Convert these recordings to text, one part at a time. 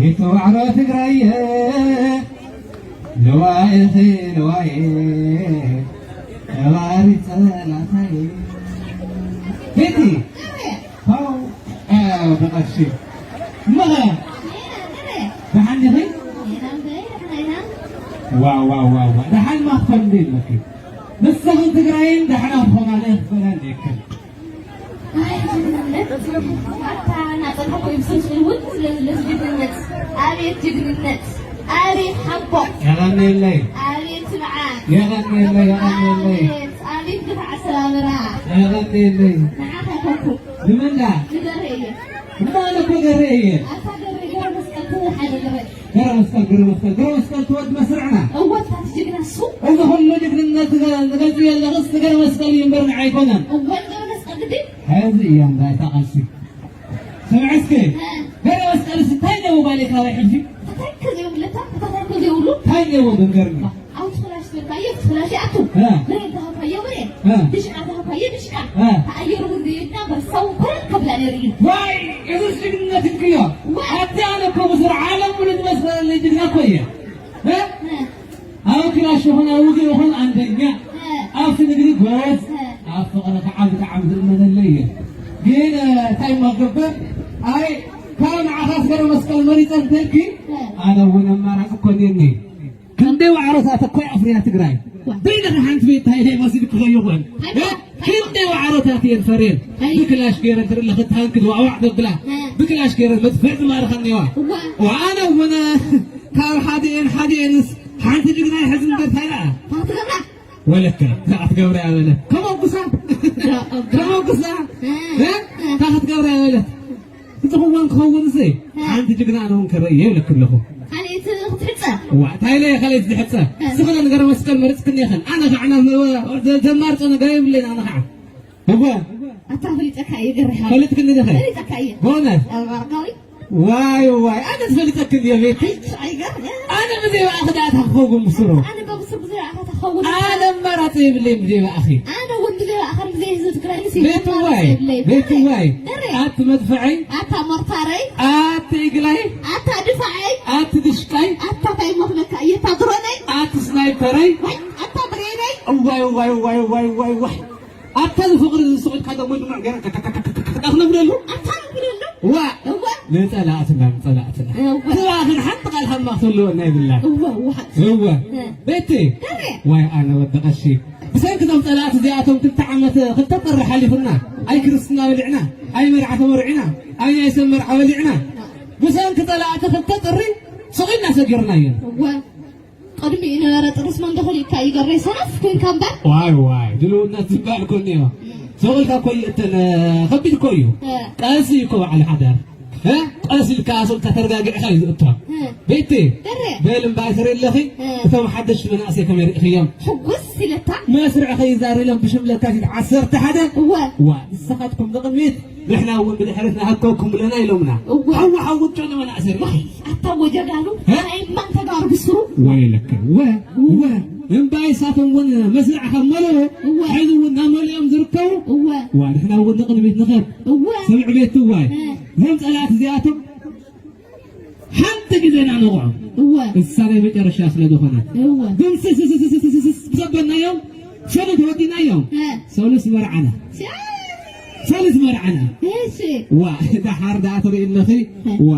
ቤት ዋዕሮ ትግራየ፣ ንዋይኺ ንዋየ፣ ነባሪ ጸላታየ። ቤቲ፣ ሃው፣ አ፣ ብቐሺ። እመኸ፣ ደሓን ዲኺ? ዋው፣ ዋው፣ ዋው፣ ዋው። ደሓን ማኽፈል እንደ የለኪ። ንስኽን ትግራይን ደሓና ትኾና፣ ለኽፈላ እንደ የክል። ኣይ፣ ጅግንነት። ኣታ እናጸናሕኩ ይብስል እውን ስለ ዝለስ ጅግንነት። ኣቤት ጅግንነት። ኣቤት ሓቦ። የቐንየለይ። ኣቤት ትብዓት። የቐንየለይ፣ የቐንየለይ። ኣቤት፣ ኣቤት ግፍዓት ሰባብራ። የቐንየለይ። ንዓኻ ኣይኮንኩን። ንመን ደኣ? ንገሬ እየ። እሞ ኣነ እኮ ገሬ እየ። ኣታ ገሬ ገረ መስቀል ትውሓድ ኣለኸ። ገረ መስቀል፣ ገረ መስቀል፣ ገረ መስቀል ትወድ መስርዕና። እወ፣ ኣታ ጅግና እሱ። እዚ ኩሉ ጅግንነት ዝገ-፣ ዝገልጹ የለኽስ፣ ንገረ መስቀል እዩ እምበር ንዓይ ኣይኮነን። እወ፣ ንገረ መስቀል ግዲ። ሕዚ እያ እንዳ እታ ቃልሲ። ስምዒ እስኪ። እ። ገረ መስቀልስ እንታይ እኒአዎ ባሌ ካባይ ሕልፊ? እንታይ ከ ዘይብለታ? እንታይ ከ ዘይብሉ? እንታይ እኒአዎ ብንገርኒ? ኣብቲ ፍላሽ ዝበልካዮ፣ ኣብቲ ፍላሽ ይኣቱ። እ። ብሬን ዝሃብካዮ ብሬን። እ። ድሽቃ ዝሃብካዮ ድሽቃ። እ። ተኣየሩ እውን ዘየድና በርሳው ኮረን ከብላ ነይሩ እዩ። ዋይ፣ እዙስ ጅግንነት እንክዮ። ዋይ። ኣቲ ኣነ እኮ ብስር ዓለም ሙሉ ዝመስለኒ ጅግና እኮ እየ። እ? እ። ኣብ ክላሽ ይኹን ኣብ ውግእ ይኹን ኣንደኛ። እ። ኣብ ንግዲ ጎበዝ። እ። ኣብ ፍቕሪ ከዓ ብጣዕሚ ዝእመነለይ እየ። ግን፣ እ፣ እንታይ እሞ ክገብር? ኣይ፣ ካብ ንዓኻስ ገረ መስቀል መሪፀ እንተልኪ፣ እ። ኣነ እውን ኣማራፂ እኮ እኒአኒ። ክንደይ ዋዕሮታት እኮ ኣፍርያ ትግራይ። ዋ። በይንኺ ሓንቲ ቤት እንታይ ደይ መሲልኪ ከይኾን። ኣይ፣ እ? ኣይ፣ ክንደይ ዋዕሮታት እየን ፈርየን። ኣይ። ብክላሽ ገይረን ትርኢ ኣለኺ፣ ታንክ ዝዋዕዋዕ ዘብላ። እ። ብክላሽ ገይረን መድፍዕ ዝማርኻ እኒዋ። እዋ። ወኣነ እውን ካብ ሓዲኤን ሓዲኤንስ ሓንቲ ጅግና ይሕዝ እምበር እንታይ ደኣ? ታትገብራ። ወለከ፣ ታትገብራ ያበለ። ከመጉሳ። ከመጉሳ። እ? እ? ታትገብራ ያበለ። እቲ ክወን ክኸውን እዚ እ። ሓንቲ ጅግና ኣነ እውን ከረእየ ይብለኪ ኣለኹ። ካልኣይቲ ክትሕጸ? እዋ፣ እንታይ ኢለ እየ ካልኣይቲ ዝሕጸ? እ። ስኽለ ነገር መስቀል መሪጽክኒ ኢኽን። ኣነ ኸዓ ናብ ዘ-፣ ዘማርጾ ነገር የብለይን ኣነ ኸዓ። እወ። ኣታ ፈሊጠካ እየ ገርሃ። ፈሊጥክኒ ዲኺ? ፈሊጠካ እየ። በእውነት? ኣብ ኣረጋዊ? ዋይ፣ ዋይ፣ ኣነ ዝፈልጠክን እየ ቤቲ። ኣይ፣ ኣይገርም። ኣነ ብዘይ ብኣኺ ደኣ እንታይ ክኸውን ብስሩ? ኣነ በብስሩ ብዘይ ብኣኻ ተኸውን። ኣነ ኣማራጺ የብለይን ብዘይ ብኣኺ። ኣነ እውን ብዘይ ብኣኻ ብዘይ ህዝቢ ትግራይ ንስ ቤቲ ዋይ፣ የብለይ። ቤቲ ዋይ። ደረ። ኣቲ መድፍዐይ። ኣታ ሞርታረይ። ኣቲ እግላይ። ኣታ ድፋዐይ። ኣቲ ድሽቃይ። ኣታ ታይ ሞኽለካ እየ፣ ኣታ ድሮነይ። ኣቲ ስናይፐረይ። ዋይ፣ ኣታ ብሬነይ። እዋይ፣ እዋይ፣ እዋይ፣ እዋይ፣ እዋይ፣ እዋይ። ኣታ ዝፍቕሪ ዝስቑልካ ደሞ ድሙዕ ገይረ ከከከከከከ ክነብረሉ። ኣታ ንብረሉ። ዋ። እወ። ንጸላእትና፣ ንጸላእትና። እወ። ትባኽን ሓንቲ ቃል ሃማ ክህልወና የብላን። እወ፣ እወ፣ ሓንቲ። እወ። እ። ቤቲ። ደሬ። ዋይ ኣነ ወዲ ቀሺ። ብሰንኪ እዞም ጸላእቲ እዚኣቶም ክልተ ዓመት፣ ክልተ ጥሪ ሓሊፉና። ኣይ ክርስትና በሊዕና፣ ኣይ መርዓ ተመርዒና፣ ኣይ ናይ ሰብ መርዓ በሊዕና። ብሰንኪ ጸላእቲ ክልተ ጥሪ ሱቕ ኢልና ሰጊርናዮ። እወ። ቅድሚኡ ነበረ ጥርስ መንዶ ከሊእካ ይገሬ ሰነፍ ኮንካ እምበር። ዋይ፣ ዋይ፣ ድልውነት ዝበሃል ኮኒ እዮ። ሰው ኢልካ እኮ ይእተን፣ ከቢድ እኮ እዩ። እ። ቀስ እዩ እኮ በዓል ሓዳር። እ? ቀስ ኢልካ ሰው ኢልካ ተረጋጊዕካ እዩ ዝእቶ። እ። ቤቲ፣ ደረ። በል እምበኣር ትርኢ ኣለኺ፣ እ። እቶም ሓደሽቲ መናእሰይ ከመይ ርኢኽዮም? ሕጉስ ኢለታ። መስርዕ ከይዛረብ ኢሎም ብሽም ለካቲት ዓሰርተ ሓደ። እወ። ዋ፣ ንስኻትኩም ንቕድሚት ንሕና እውን ብድሕረት ንኣከብኩም ብለና ኢሎምና። እወ። ሓዊ ሓዊ ጮ ንመናእሰይ። ዋይ፣ ኣታ ወጀጋኑ፣ እ? ናይ ማን ተጋሩ ብስሩ? ወይለከ፣ ወ፣ ወ። እምባይ ሳቶም እውን መስርዕ ካብ መለዎ፣ እወ። ሕዚ እውን ናብ መሊኦም ዝርከቡ። እወ። ዋ፣ ንሕና እውን ንቕድሚት ንኸድ። እወ። ስምዕ ቤት ዋይ። እ። እዞም ጸላእቲ እዚኣቶም ሓንቲ ግዜ ኢና ነቑዖም። እወ። እሳ ናይ መጨረሻ ስለ ዝኾነት። እወ። ድምስስስስስስ ብዘበልናዮም ሰሉስ ወዲናዮም። እ። ሰሉስ መርዓና። ሲ-፣ ሰሉስ መርዓና። እሺ። ዋ፣ ደሓር ደኣ ትርኢ ኣለኺ። እ። ዋ፣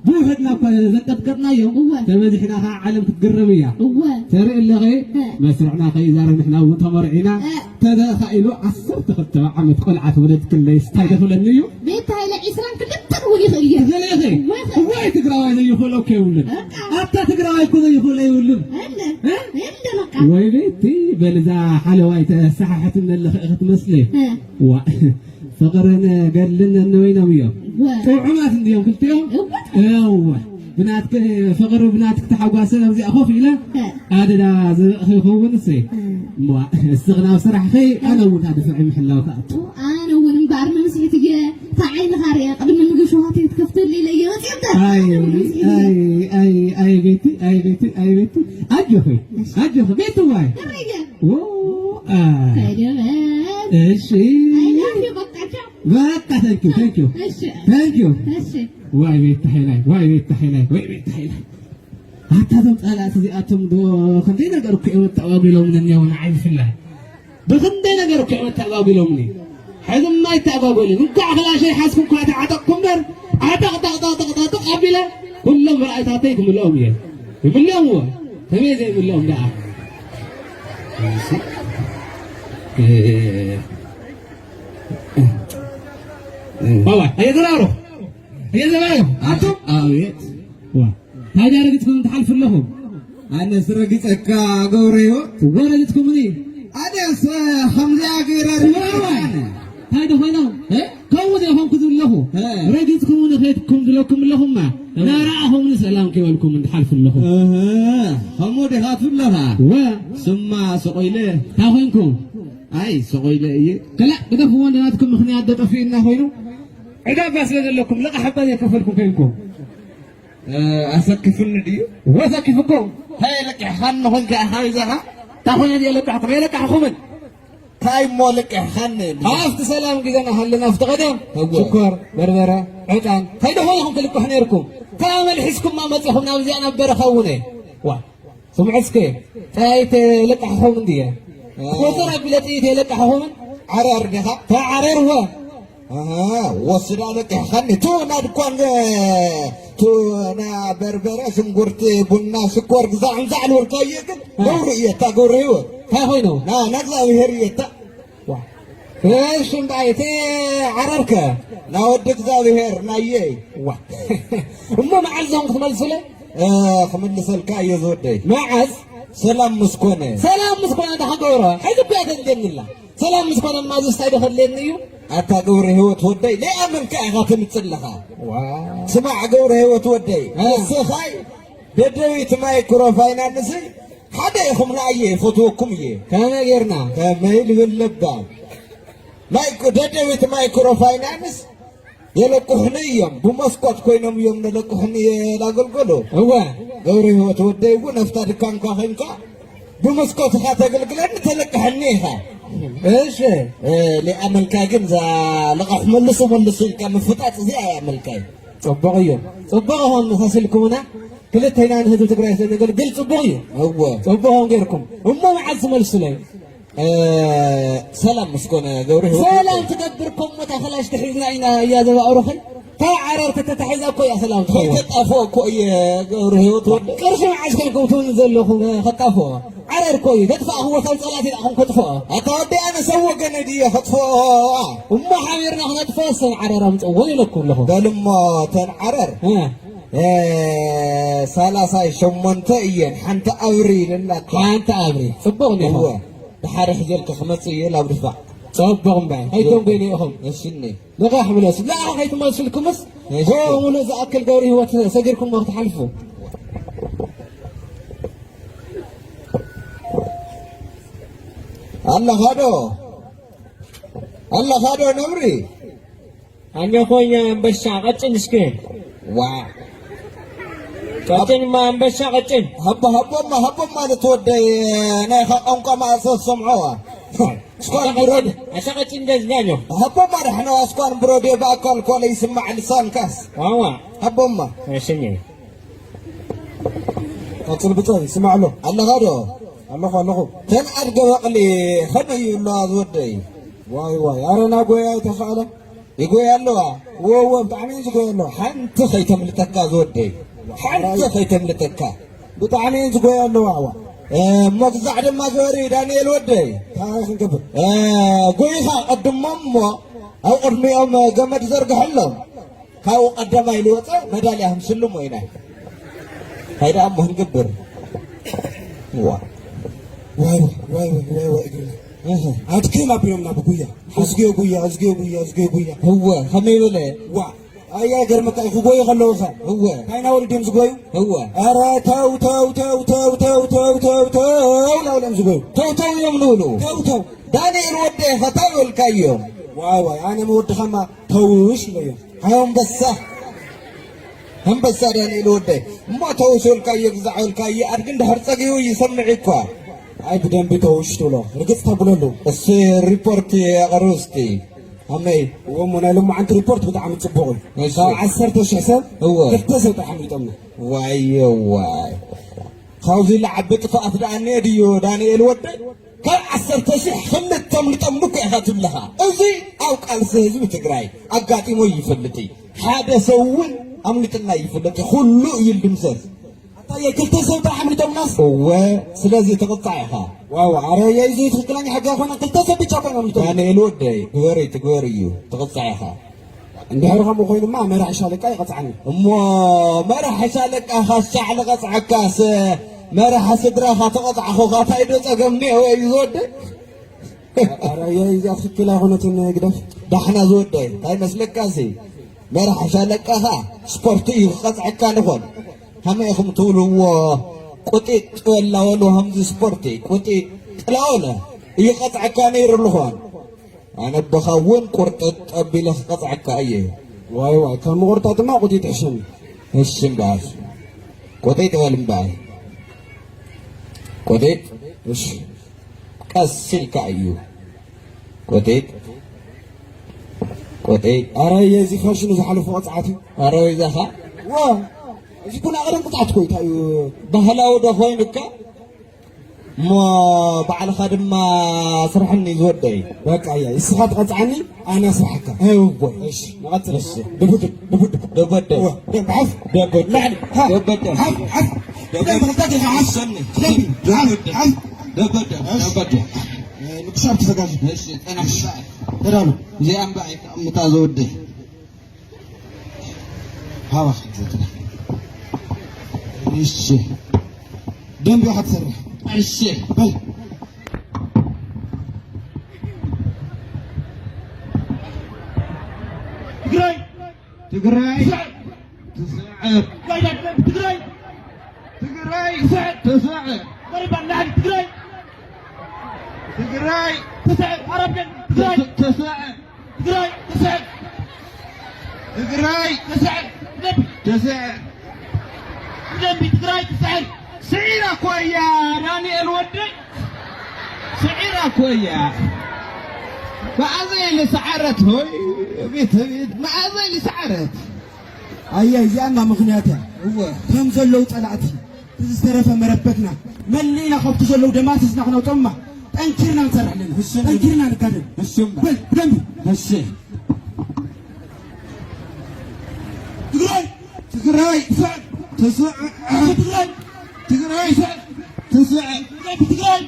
ብውሕድና እኳ ዘንቀጥቀጥናዮም። እወ። ተበዚሕና ኸዓ ዓለም ክትግረም እያ። እወ። ተርኢ ኣለኺ። እ። መስርዕና ከይዛረብ ንሕና እውን ተመርዒና። እ። ተተኻኢሉ ዓሰርተ ክልተ ዓመት ቆልዓ ተወለድክለይ ስታይ ደኽብለኒ እዩ። ቤት ሃይለ ዒስራን ክልተን እውን ይኽእል እየ። ትኽእሊ ኢኺ። ወይ ትግራዋይ ዘይኽእሎ እኮ የብሉን። በቃ። ኣታ ትግራዋይ እኮ ዘይኽእሎ የብሉን። የለ። እ? የለ በቃ። ወይ ቤቲ በልዛ ሓለዋይ ተሰሓሕትኒ ኣለኺ ክትመስሊ። እ። ዋ፣ ፍቕርን ገድልን ነነወይኖም እዮም። ወ። ጥዑማት እንድዮም ክልቲኦም። እወ። እወ። ብናትኪ ፍቕሪ ብናትኪ ተሓጓሰ ኣብዚኣ ኮፍ ኢለ እ። ኣደዳ ዝብእኺ ይኸውን እሰይ። እ። እሞ እስኺ ናብ ስራሕኺ፣ ኣነ እውን ኣድፍዒ ምሕላው ክኣቱ። ኣነ እውን እምበኣር ንምስሒት እየ፣ እታ ዓይንኻ ርኣ፣ ቅድሚ ምግቢ ሸውሃተይ ክትከፍተሉ ኢለ እየ መፂአ እምበር። ኣይ፣ ኣነ እውን ምስሒት እየ። ኣይ፣ ኣይ፣ ኣይ ቤቲ፣ ኣይ ቤቲ፣ ኣይ ቤቲ። ኣጆኺ፣ ኣጆኺ፣ ቤቲ ዋይ። እረየ። ዎ፣ ኣይ። ከይደ በል። እሺ። ኣይ፣ ናፊ በቃ፣ ቻው። በቃ፣ thank you፣ thank you። እሺ። Thank you። እሺ። ዋይ ቤት ተሓይላይ፣ ዋይ ቤት ተሓይላይ፣ ወይ ቤት ተሓይላይ። ኣታ እዞም ጸላእቲ እዚኣቶም ዶ ክንደይ ነገር እኮ እዮም ኣተኣጓጒሎምኒ እኒአው፣ ንዓይ ብፍላይ። ብኽንደይ ነገር እኮ እዮም ኣተኣጓጒሎምኒ። ሕዚ እማ ኣይተኣጓጎልን። እንኳዕ ክላሸይ ሓዝኩ እኳ ተዓጠቕኩ እምበር፣ ዓጠቕ፣ ጠቕ፣ ጠቕ፣ ጠቕ፣ ጠቕ ኣቢለ ኩሎም ራእይታተይ ክምልኦም እየ። ይምልኦም እወ። ከመይ ዘይምልኦም ደኣ? እሺ። እ፣ እ፣ እ። ባባ፣ ኣየዘራርኹ። ኣየዘራርኹ። ኣቱም? ኣቤት። ዋ። ታዲያ ረግጽኩም ትሓልፉ ኣለኹም? ኣነስ ረግጸካ ገብረ ህይወት። እወ ረግጽኩምኒ። ኣነስ ከምዚኣ ገይረ እወ፣ እወ። ርግጸካ ኣነ። እንታይ ዶ ኮይኖም? እ? ከምኡ ዶ ይኾንኩ ዘለኹ? እ። ረግጽኩምኒ ከይድኩም ዝለኩም ኣለኹማ። እ። ናረኣኹምኒ ሰላም ከይበልኩም እንትሓልፉ ኣለኹም። እህ፣ ከምኡ ዲኻ ትብለኻ? እወ። ስማ ሰቆይለ። እንታይ ኮንኩም? ኣይ፣ ሰቆይለ እየ። ከላ፣ ግደፍዎ፣ እንደ ናትኩም ምኽንያት ዶ ጠፊኡና ኮይኑ? ዕዳ እባ ስለ ዘለኩም፣ ልቓሕ እባ ዘይከፈልኩም ኮይንኩም። እ፣ ኣሰኪፉኒ ድዩ? ወሰኪፉኩም። እንታይ ለቂሕኻኒ ኾንካ ኢኻ ይዛኻ? እንታይ ኾይነ ድየ ለቃሕኩም? የለቃሕኹምን። እንታይ እሞ ለቂሕኻኒ? ኣብቲ ሰላም ግዜና ሃለና፣ ኣብቲ ቀደም እወ። ሽኮር፣ በርበረ፣ ዕጣን፣ እንታይ ዶ ኾይኹም ትልቅሑ ነይርኩም? እንታይ ኣመል ሒዝኩማ መጺኹም ናብዚኣ ናብ በረኻ እውን? ዋ፣ ስምዑ እስከ፣ ጥይት ለቃሕኹም እንድየ። እ። ቁጽር ኣቢለ ጥይት የለቃሕኹምን? ዓረር ዲኻ? እንታይ ዓረር እወ። ኣሃ፣ ወስዳ ለቂሕኻኒ። ቱ፣ ና ድኳን፣ ቱ፣ ና በርበረ፣ ሽንጉርቲ፣ ቡና፣ ሽኮር ግዛዕ ምዛዕ ልበልካዮ ግን እ። ነውሪ እየ፣ እታ ገብረ ህይወት። እንታይ ኮይኑ? ና፣ ና እግዚኣብሄር እየ፣ እታ። ዋ። እሺ፣ እምበኣይ፣ እቲ ዓረር ከ? ና ወዲ እግዚኣብሄር፣ ናየይ። ዋ። እሞ መዓዝ ዞም ክትመልሱለይ? እ፣ ክምልሰልካ እየ ዝወደይ። መዓዝ? ሰላም ምስ ኮነ። ሰላም ምስ ኮነ፣ እንታይ ክገብሮ? ሕዚ እኮ እያ ተድልየኒ ኣላ። ሰላም ምስ ኮነ እማ፣ እዚስ እንታይ ዶ ከድልየኒ እዩ? ኣታ ገብረ ህይወት ወደይ፣ ለይኣመንካ ኢኻ ትምጽእ ኣለኻ። ዋ። ስማዕ ገብረ ህይወት ወደይ፣ እ። ንስኻይ ደደቢት ማይክሮ ፋይናንስ ሓደ ኢኹም፣ ንኣየ ይፈትወኩም እየ። ከመይ ጌርና? ከመይ ልብል ለባም። ማይክ-፣ ደደቢት ማይክሮ ፋይናንስ የለቅሑኒ እዮም። ብመስኮት ኮይኖም እዮም ነለቅሑኒ የላገልገሉ። እወ። ገብረ ህይወት ወደይ እውን፣ ኣብታ ድካንካ ኮይንካ ብመስኮት ኢኻ ተገልግለኒ፣ ተለቅሐኒ ኢኻ። እሺ። እ፣ ሊኣመልካ ግን እዛ ልቓሕ መልሱ፣ መልሱ ኢልካ ምፍጣጥ እዚኣ እያ መልካይ። ጽቡቕ እዩ። ጽቡቕ ይኹን መሳሲልኩምና። ክልቴና ንህዝቢ ትግራይ ስለ ነገልግል ጽቡቕ እዩ። እወ። ጽቡቕ ጌርኩም። እሞ መዓዝ ትመልሱለይ? እ፣ ሰላም ምስ ኮነ ገብረ ህይወት ሰላም ወደይ። ትገብር እኮ እሞ፣ እታ ክላሽ ተሒዝና ኢና እያ ዘባእሩኽን። እታ ዓረር ተተታሒዛ እኮ እያ ሰላም ትኸውን። ከይተጣፍኦ እኮ እየ ገብረ ህይወት ወደይ። ቅርሺ መዓዝ ኮንኩም ትብሉ ዘለኹም ከጣፍኦ? ዓረር እኮ እዩ። ዘጥፋእኽዎ ካብ ጸላእቲ ደኣ ኮን ከጥፍኦ። ኣታ ወደይ ኣነ ሰብ ወገነ ድየ ከጥፍኦ? እሞ ሓቢርና ክነጥፍኦ፣ ሰብ ዓረር ኣምጽእዎ ኢለኩም ኣለኹ። በል እሞ እተን ዓረር። እ። እ፣ ሰላሳ ሸሞንተ እየን፣ ሓንቲ ኣብሪ ኢለላ እኮ። ሓንቲ ኣብሪ። ጽቡቕ እኒሆ። እወ። ድሓር ሕጀልካ ክመጽእ እየ፣ ላብ ድፋዕ። ጽቡቕ እምበይ። ከይቶም ገይነ ኢኹም። እሺ፣ እኒ። ልቓሕ ምለሱ። ልቓሕ ከይትመልሱልኩምስ፣ እሺ። ከምኡ ዝኣክል ገብረ ህይወት ሰጊርኩም ክትሓልፉ። ኣለኻ ዶ? ኣለኻ ዶ ነብሪ? ኣነ ኾኛ ኣንበሳ ቀጭን እስከ። ዋ። ቀጭንማ ኣንበሳ ቀጭን። ሃቦ፣ ሃቦማ፣ ሃቦማ ንትወደይ ናይኻ ቋንቋ ማእሰ ዝሰምዖዋ። ስኳር ብሮድ። ኣታ ቀጭን እንደዚህ ነው። ሃቦማ ዳሕና ስኳር ብሮድ በኣካል ኮነ ይስማዕ ልሳንካስ። ዋዋ። ሃቦማ። እሺ። ቀጽል ብጻይ፣ ይስማዕ ኣሎ። ኣለኻ ዶ? ኣለኹ፣ ኣለኹ። ተን ኣድገ በቕሊ ከመይ ይብለዋ ዝወደይ? ዋይ፣ ዋይ፣ ኣረ ናጎያ ኣይተኻእለ። ይጎያ ኣለዋ። እወ፣ እወ፣ ብጣዕሚ እየን ዝጎያ ኣለዋ። ሓንቲ ከይተምልጠካ ዝወደይ። ሓንቲ ከይተምልጠካ። ብጣዕሚ እየን ዝጎያ ኣለዋ፣ እዋ። እ፣ እሞ ግዛዕ ድማ ግበሪ፣ ዳንኤል ወደይ። እንታይ ክንገብር? እ፣ ጎይኻ ቀድሞም እሞ ኣብ ቅድሚኦም ገመድ ዘርግሐሎም። ካብኡ ቀዳማይ ዝወፀ መዳልያ ክንስልሞ ኢና። እንታይ ደኣ እሞ ክንገብር? ዋ። ዋይ፣ ዋይ፣ ዋይ፣ ዋይ፣ ዋይ፣ እግርና። እህ። ኣድክም ኣቢሎምና ብጉያ። እዝግዮ ጉያ፣ እዝግዮ ጉያ፣ እዝግዮ ጉያ። እወ፣ ከመይ በለ? ዋ። ኣያ ገርመካ እዩ፣ ክጎዩ ከለዉ ኸ? እወ። እንታይ እናበሉ ድዮም ዝጎዩ? እወ። ኧረ ተው፣ ተው፣ ተው፣ እናበሉ እዮም ዝጎዩ። ተው፣ ተው እዮም ንብሉ። ተው፣ ተው። ዳንኤል ወደይ፣ ኸ እንታይ በልካዮም? ዋይ፣ ዋይ፣ ኣነ መወድኻማ ተውሽ ኢለዮም። ኣንበሳ፣ ኣንበሳ ዳንኤል ወደይ። እሞ ተውሽ በልካዮ፣ ግዛዕ በልካዮ፣ ኣድጊ እንድሕር ጸጊቡ ይሰምዕ እኳ። ኣይ ብደንቢ ተውሽ ትብሎ፣ ርግጽ ተብለሉ። እሱ ሪፖርት የቕርብ እስቲ። ኣመይ። እዎ እሞ ናይ ሎማዓንቲ ሪፖርት ብጣዕሚ ጽቡቕ እዩ። እሺ። ካብ ዓሰርተ ሽሕ ሰብ እዎ። ክልተ ሰብ ጥራሕ ኣምሊጦምና። ዋየ ዋይ። ካብዚ ለዓቢ ጥፍኣት ደኣ እኒኦ ድዮ ዳንኤል ወደይ? ካብ ዓሰርተ ሽሕ ክልተ ኣምሊጦም እኮ ኢኻ ትብለኻ። እዚ ኣብ ቃልሲ ህዝቢ ትግራይ ኣጋጢሞ ይፈልጥ እዩ። ሓደ ሰብ እውን ኣምሊጥና ይፈልጥ እዩ። ኩሉ እዩ ልምሰስ። ኣታየ ክልተ ሰብ ጥራሕ ኣምሊጦምናስ? እወ፣ ስለዚ ትቕጻዕ ኢኻ። ዋው፣ ኣረ የይ፣ እዚ ትኽክለኛ ሕጊ ኣይኮነን። ክልተ ሰብ ብቻ ኮይኖም ኣምሊጦም። ዳንኤል ወደይ፣ ግበረይ ትግበር እዩ፣ ትቕጻዕ ኢኻ። እንድሕር ከምኡ ኮይኑማ መራሒ ሻለቃ ይቐጽዓኒ። እሞ መራሒ ሻለቃኻ ሻዕ ልቐጽዐካስ፣ መራሒ ስድራኻ ተቐጻዕኹኻ ታይ ዶ ጸገም እኒኦ እዩ ዝወደይ? ኣረ የይ፣ እዚኣ ትኽክል ኣይኮነትን ግደፍ። ዳሕና ዝወደይ፣ እንታይ መስለካሲ? መራሒ ሻለቃኻ ስፖርት እዩ ክቐጽዐካ ንኾን። ከመይ ኢኹም ትብልዎ? ቁጢጥ በላ በሉ፣ ከምዚ ስፖርቲ ቁጢጥ ጥላ በለ እዩ ቀጽዐካ ነይሩ ልኾን። ኣነ ኣቦኻ እውን ቁርጥጥ ኣቢለ ክቐጽዐካ እየ። ዋይ ዋይ፣ ካብ ምቑርጣጥማ ቁጢጥ ይሕሸኒ። እሺ እምበኣር፣ ቁጢጥ በል እምበኣር። ቁጢጥ። እሺ። ቀስ ኢልካ እዩ። ቁጢጥ፣ ቁጢጥ። ኣረ የዚ ፋሽኑ ዝሓለፎ ቅጽዓት እዩ። ኣረ ወይዛኻ። ዋ፣ እዚ ኩና ቀደም ቅጽዓት እኮ እዩ፣ እንታይ እዩ? ባህላዊ ዶ ኮይኑካ? እሞ ባዕልኻ ድማ ስርሐኒ ዝወደይ። በቃ እያ፣ እስኻ ትቐጽዓኒ፣ ኣነ ኣስርሓካ። እወ። እሺ፣ ንቐጽል። እሺ። ድቡድብ፣ ድቡድብ። ደበደ። እወ፣ ደብ ሓፍ። ደበደ። ላዕሊ፣ ሃ፣ ደበደ። ሓፍ፣ ሓፍ። ደበደ። ደብ ተኸታተል፣ ሓፍ። ሰኒ። ስለቢ፣ ደበደ። ሓፍ፣ ሓፍ። ደበደ። እሺ። ደበደ። እ፣ ንክሻብ ተዘጋጅ። እሺ፣ ጸናሕ። ተዳሎ። እዚኣ እምበኣር ኣይተቐምጣ ዝወደይ። ሃባ ክትዘትነ። እሺ። ደንቢ ኢኻ ትሰርሕ። እሺ። በል። ትግራይ። ትግራይ። ትስዕር። ትስዕር። ትግራይ። ትግራይ። ትስዕር። ትስዕር። መሪባ ላዕሊ ትግራይ። ትግራይ። ትስዕር። ዓረብ ትግራይ። ትስዕር። ትግራይ ትስዕር። ትግራይ ትስዕር። ደንቢ ትስዕር። ደንቢ ትግራይ ትስዕር። ስዒራ እኮ እያ ዳንኤል ወደይ። ስዒራ እኮ እያ። መዓዘይ ልስዓረት ሆይ፣ ቤት ቤት፣ መዓዘይ ልስዓረት። ኣየ፣ እዚኣና ምኽንያት እያ። እወ። ከም ዘለዉ ጸላእቲ፣ እቲ ዝተረፈ መረበትና መሊእና ካብቲ ዘለዉ ደማሲስና ክነውጾምማ ጠንኪርና ንሰርሕ ኣለና። እሺ። ጠንኪርና ንጋደል። እሺ። በል፣ ብደንቢ። እሺ። ትግራይ! ትግራይ! ትስዕር! ትስዕር! ትግራይ! ትግራይ! ትስዕር! ትስዕር! ትግራይ!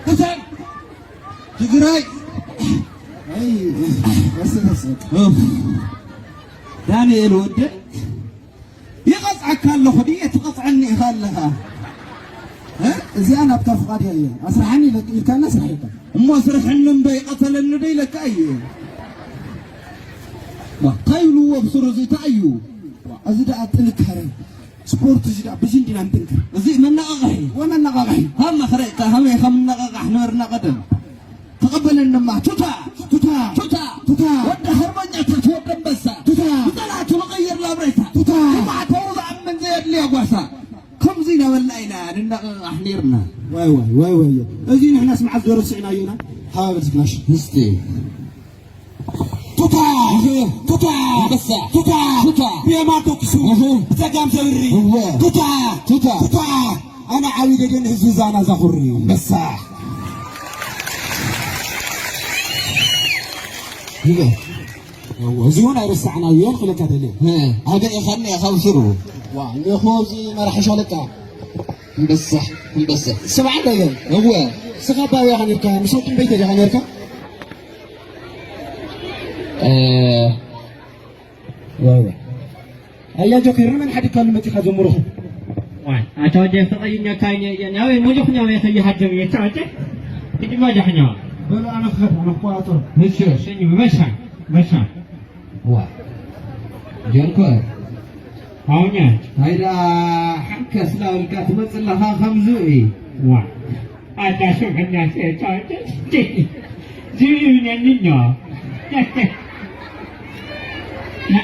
ትስዕር! ትግራይ! ኣይ፣ በስ፣ በስ፣ በቃ። ኡፍ። ዳንኤል ወደ ይቐጽዐካ ኣለኹ ድየ? ትቐጽዐኒ ኢኻ ኣለኻ። እ? እዚኣ ናትካ ፍቓድ እያ። ኣስርሓኒ ኢለካ፣ ኢልካና ስራሕ ኢልካ። እሞ ስርሐኒ እምበይ፣ ቀተለኒ ዶ ኢለካ እየ? ዋ፣ እንታይ ይብልዎ ብስሩ፣ እዚ እንታይ እዩ? ዋ፣ እዚ ደኣ ጥንካረ። ስፖርት እዚ ደኣ ብዚ እንዲና ንጥንክር። እዚ መነቓቕሒ። ወመነቓቕሒ። ሃላ ክረእካ ከመይ ከም ነቓቓሕ ነበርና ቀደም። ተቐበለንማ። ቱታ! ቱታ! ቱታ! ቱታ! ወዲ ሃርበኛታት፣ ወዲ ኣንበሳ። ቱታ! ንጸላእቱ ንቐይር ላብሬታ። ቱታ! ንማዕተቡ ዝኣምን ዘየድልዮ ጓሳ። ከምዚ እናበልና ኢና ንነቓቓሕ ነይርና። ዋይ፣ ዋይ፣ ዋይ፣ ዋይ። እዚ ንሕናስ መዓዝ ዶ ረሲዕናዮ ኢና? ሃባ በል ዝግናሽ። እስቲ። ቱታ! ቱታ! ኣንበሳ! ቱታ! ቱታ! ብየማን ተኩሱ! እህ። ብጸጋም ዘብሪ! እወ። ቱታ! ቱታ! ቱታ! ኣነ ዓብዪ ደጀን ህዝቢ ዛና ዛኹሪ። ኣንበሳ! ይበል። እወ፣ እዚ እውን ኣይረሳዕናዮን ክብለካ ደልየ። እ፣ ኣበይ ኢኻ እኒኤ ካብ ስሩ? ዋ፣ እኒኤ እኮ እዚ መራሒ ሻለቃ። ኣንበሳ፣ ኣንበሳ። ስማዕ እንዳ በል። እወ። ንስኻ ኣበይ ኢኻ ነርካ? ምስ ወዲ እምበይተ ዲኻ ነርካ? እ፣ እወ፣ እወ። ኣያ ጆከር፣ ንመን ሓዲግካሉ መጺኻ ዘምርኹ? ዋይ፣ ኣታ ወዲ ተቐይኛካ እየ፣ እየ፣ ናበይ ሙሉኽ ናበይ ከይሃድም እየ፣ ተወደ? ሕጂ ማጃሕ ኛዋ። በሉ፣ ኣነ ክኸድ፣ ኣነ ክቆጻጸሮ። እሺ፣ እሺ፣ መሻ፣ መሻ። ዋ። ጀንኮ። ኣውኛ። ሃይዳ፣ ሓንከስ ናበልካ ትመጽእ ኣለኻ ከምዚ እዩ። ዋ። ኣታ ስምዕና ተወደ። ዝብኢ ይብለኒ እኛ።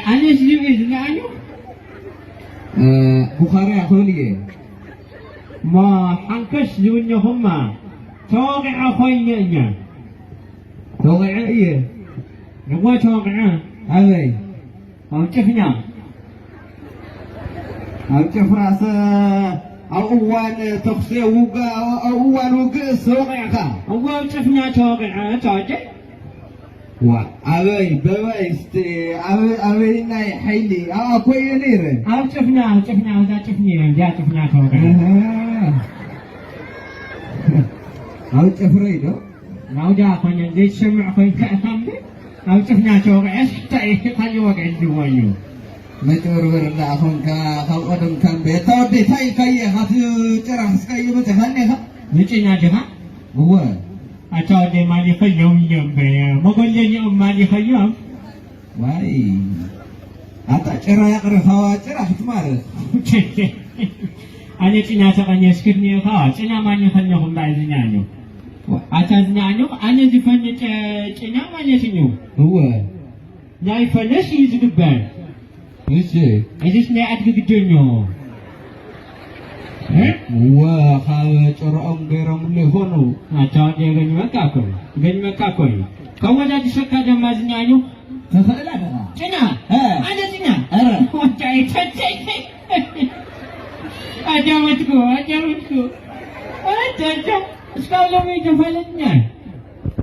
ኣነስ ዝብኢ ዝለኣሉ? እ፣ ቡኻርያ ክብል እየ። እሞ ሓንከስ ዝብኛኹማ ተወቒዐ ኮይነ እኛ። ተወቒዐ እየ። እዋ ተወቕዐ። ኣበይ? ኣብ ጭፍኛ። ኣብ ጭፍራሰ ኣብ እዋን ተኹሲ ውጋ፣ ኣብ እዋን ውግእ ተወቒዕካ። እዋ ኣብ ጭፍኛ ተወቒዐ ተዋጀ። ዋ፣ ኣበይ? በበይ እስቲ? ኣበይ፣ ኣበይናይ ሓይሊ? ኣብ ኣኮየ ነይረ። ኣብ ጭፍና፣ ኣብ ጭፍና፣ እዛ ጭፍኒ እያ፣ እዚኣ ጭፍና ተወቕዐ። ኣሃ። ኣብ ጭፍረይ ዶ? ናውዳ ኮነ ዘይትሰምዕ ኮይንካ ኢኻ እምበር፣ ኣብ ጭፍና ተወቒዐስ እንታይ እዩ? ካልእ ወግዒ ዝህቦ እዩ። መጭበርበር ደኣ ኾንካ፣ ካብ ቀደምካ እምበር። እታ ወደይ እንታይ ኢልካዮ ኢኻ? እቲ ጭራ ሒዝካዮ መጺኻኒ ኢኻ? ንጭና ዲኻ? እወ። ኣታ ወደይ ማሊኸዮም እዮም እምበር፣ መጎለሊኦም ማሊኸዮም። ዋይ፣ ኣታ ጭራ የቕርብ፣ ካዋ ጭራ ክትማርኽ። ኣነ ጭና ተቐኒስክኒ ኢኻ፣ ጭና ማን ይኸነኹም ባይ ዝኛኙ። ኣታ ዝኛኙ፣ ኣነ ዝፈንጨ ጭና ማለት እዩ። እወ። ናይ ፈለስ እዩ ዝግበር። እሺ። እዚስ ናይ ኣድጊ ግደኞ። እ? እወ፣ ካብ ጭራኦም ገይሮምሉ ይኾኑ። ኣታ ወዲ ገኒመካ እኮ፣ ገኒመካ እኮ እዩ። ከወዳድሰካ ደማ ዝኛኙ። ትኽእል ኣለኻ። ጭና። እ። ኣነ ጭና። ኧረ። ወዳይ ተተይ። ኣዳመጥኩ፣ ኣዳመጥኩ። ኣታ፣ ኣታ፣ እስካብ ሎሚ ተፋለጥና።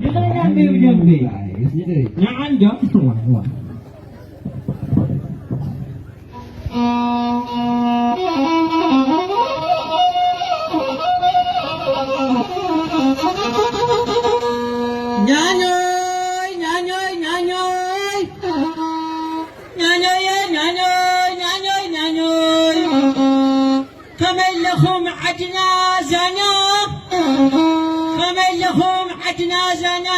ይኽእላ እምበይ ብደንቢ። ኣይ፣ እስቲ። ንዓ እንዶ። ዋ፣ ዋ። ኛኞይ፣ ኛኞይ፣ ኛኞይ። ኛኛየ፣ ኛኛይ፣ ኛኛይ፣ ኛኛይ። ከመይ ኣለኹም ዓድና ዛና? ከመይ ኣለኹም ዓድና ዛና?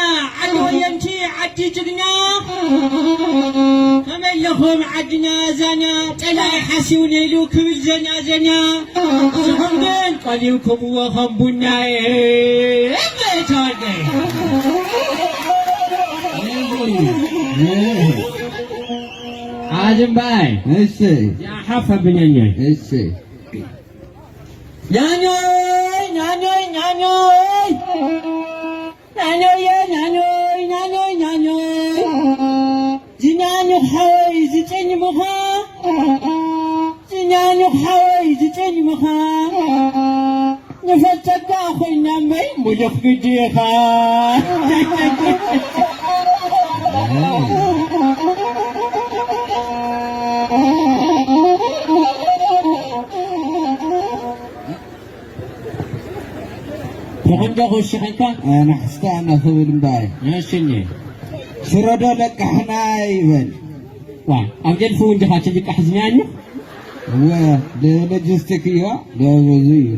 ዓዲ ወየንቲ፣ ዓዲ ጅግና። ከመይ ኣለኹም ዓድና ዛና? ጠላኢ ሓሲው ነይሉ ክብል ዘና ዘና። ንስኹም ግን ቀሊውኩምዎ ከም ቡና። እመ ተዋርደ። ኣድምባይ። እሺ። ያሓፈ ብነኛ። እሺ። ኛኞይ፣ ኛኞይ፣ ኛኞይ። ኛኞየ፣ ኛኞይ፣ ኛኞይ፣ ኛኞይ። ዝኛኙ ሓወይ ዝጨኝ ምዃ። ዝኛኑ ሓወይ ዝጨኝ ምዃ ንፈልጠካ ኮይና እምበይ ሙሉኽ ግዲ ኢኻ። ተኾንዶ ክውስኸካ? ኣነ ሕስታ ኣነ ክብል እምበኣይ። እሺ እኒ። ሽረዶ ለቃሕና ይበል። ዋ፣ ኣብ ጀልፉ እውን ዲኻ ትልቃሕ ዝኛኙ? እወ፣ ለ-፣ ሎጂስቲክ እዩ፣ ለ-፣ በዚ እዩ።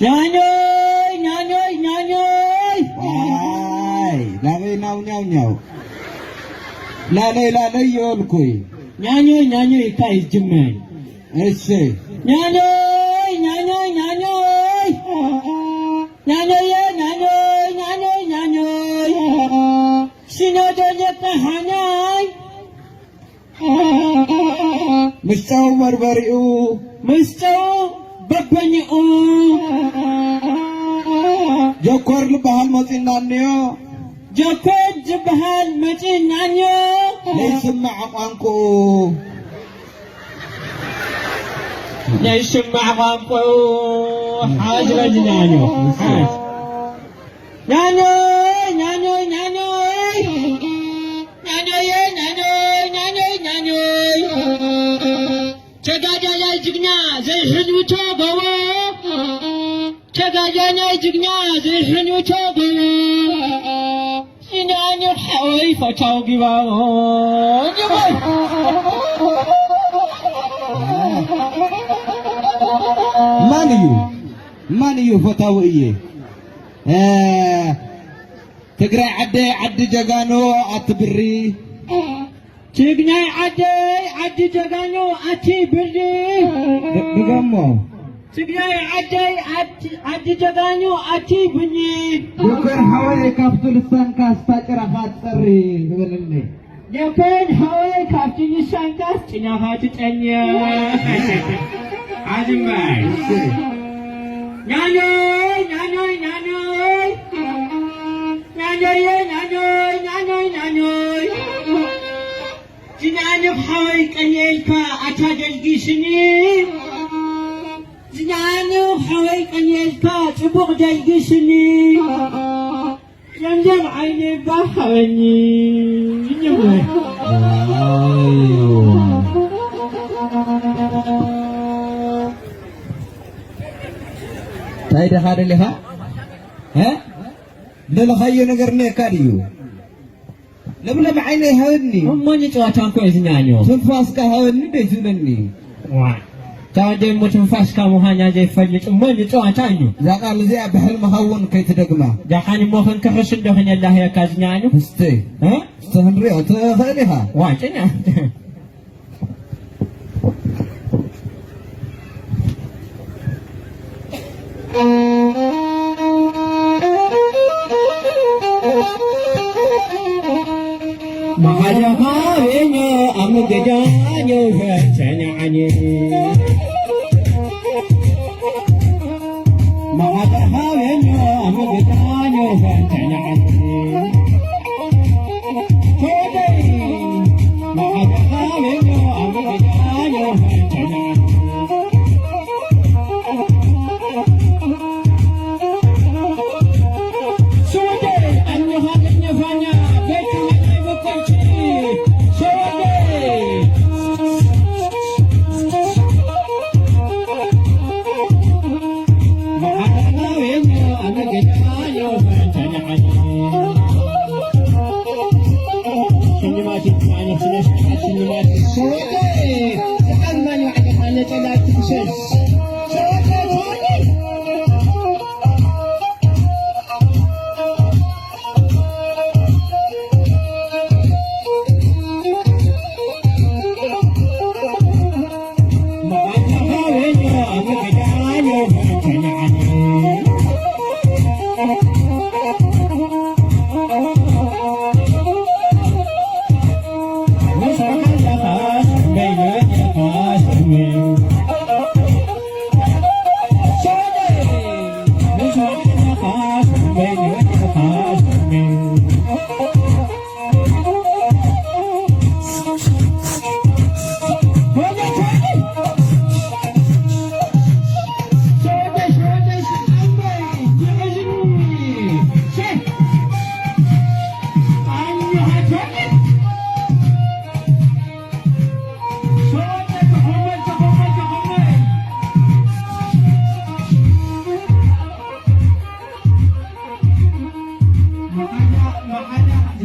ኛኞይ፣ ኛኞይ፣ ኛኞይ። ዋይ፣ ላለይ ናው ኛው ኛው። ላለይ፣ ላለይ ይበልኩይ። ኛኞይ፣ ኛኞይ፣ እካ ይጅመር። እሺ። ኛኞይ፣ ኛኞይ፣ ኛኞይ። ኛኞየ፣ ኛኞይ፣ ኛኞይ፣ ኛኞይ። ሲኖዶ ጀካ ሓናይ። ምስ ጨው በርበሪኡ። ምስ ጨው በበኒኡ። ጀኮር ዝበሃል መፂናንዮ። ጀኮር ዝበሃል መፂናንዮ። ለይስማዕ ቋንቋኡ። ለይስማዕ ቋንቋኡ። ሓዝ በልናዮ። ሓዝ። ኛኞይ፣ ኛኞይ፣ ኛኞይ። ኛኞየ፣ ኛኞይ፣ ኛኞይ፣ ኛኞይ። ተጋዳላይ ጅግና ዘይሕልውቶ ጎቦ። ተጋዳላይ ጅግና ዘይሕልውቶ ጎቦ። ሲናኒ ሓወይ ፈታው ግባኦ። ማን እዩ? ማን እዩ ፈታዊ እየ? እ፣ ትግራይ ዓደይ ዓዲ ጀጋኑ ኣቲ ብሪ። ትግራይ ዓደይ ዓዲ ጀጋኑ ኣቲ ብሪ። ድ-፣ ድገሞ። ትግራይ ዓደይ ዓዲ፣ ዓዲ ጀጋኑ ኣቲ ብሪ። ዶክተር ሓወይ ካብቲ ልሳንካ ስታ ጭራኻ ትጸሪ ዝበለኒ። ጀኮን ሓወይ ካብቲ ልሳንካስ ጭናኻ ትጠንየ። ኣድማይ። ኛኖይ፣ ኛኖይ፣ ኛኖይ። ኛኖየ፣ ኛኖይ፣ ኛኖይ፣ ኛኖይ። ዝናንኽ ሓወይ ቀንየልካ ኣታ ጀልጊስኒ። ዝናንኽ ሓወይ ቀንየልካ ጽቡቕ ጀልጊስኒ። ዘምዘም ዓይነይ ባህ ሃበኒ። ይንምር። እንታይ ደኻ ደሊኻ? እ? ደለኻዮ ነገር እኒአካ ድዩ? ለምለም ዓይነይ ሃበኒ። እሞ ንጨዋታ እኮ እዩ ዝኛኛው። ትንፋስካ ሃበኒ ደይ ትብለኒ። ዋ። ታዲያ እሞ ትንፋስካ ምዃና ዘይፈልጥ እሞ ንጨዋታ እዩ። እዛ ቃል እዚኣ ብሕልምኻ እውን ከይትደግማ። ደሓን እሞ ክንክሕስ እንዶ ክንላህየካ ዝኛኛው። እስቲ። እ? እስቲ ክንሪኦ ትኽእል ኢኻ። ዋ፣ ጭኛ።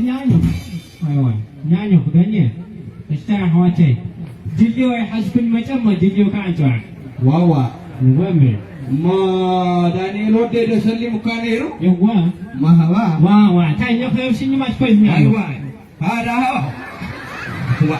ኛኞ፣ ኛኞ፣ ዳኘ፣ እሽተራ ኣሕዋተይ፣ ድልዮ ኣይሓዝኩን መጨማ፣ ድልዮ ከዓ እንፅዋዕ። ዋዋ። ወሜ። እሞ ዳንኤል ወደይ ዶ ሰሊሙካ ነይሩ? የዋ። ማህባ። ዋዋ፣ እንታይ እኛ ከየብስኝ ማትኮይት ኛኞ። ኣይዋ። ሃዳ ሃባ። ዋ።